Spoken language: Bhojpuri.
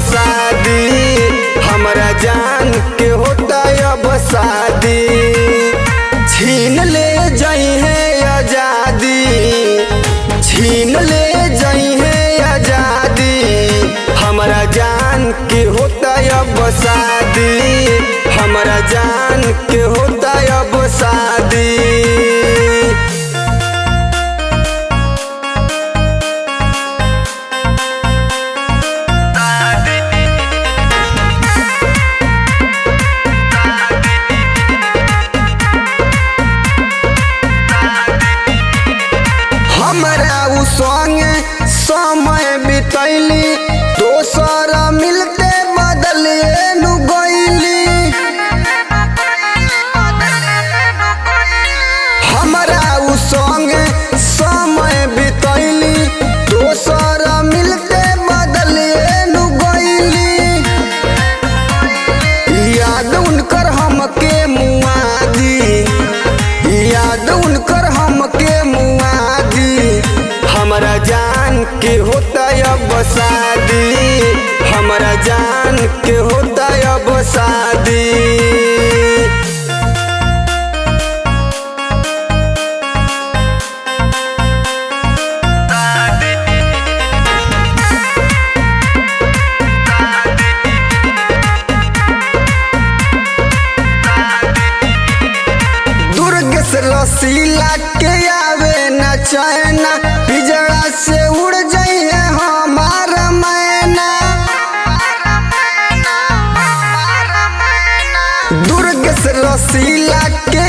शादी, हमरा जान के होता अब शादी। छीन ले जाई है आजादी, छीन ले जाई है आजादी, हमरा जान के होता अब शादी, हमरा जान के होता अब शादी। हमरा उ संगे समय बितैली, दोसर मिलते बदलिए नु गईली। हमरा उ संगे समय बितैली, दोसर मिलते बदलिए नु गईली। याद उनकर हमके मुआदी, याद उनकर हमके मुआदी, हमरा जान के होता अब शादी, हमरा जान के होता अब शादी। दुर्ग से रसीला के आवे न चैना, पिजड़ा से उड़ जाइए हमार मैना। दुर्ग से रसीला के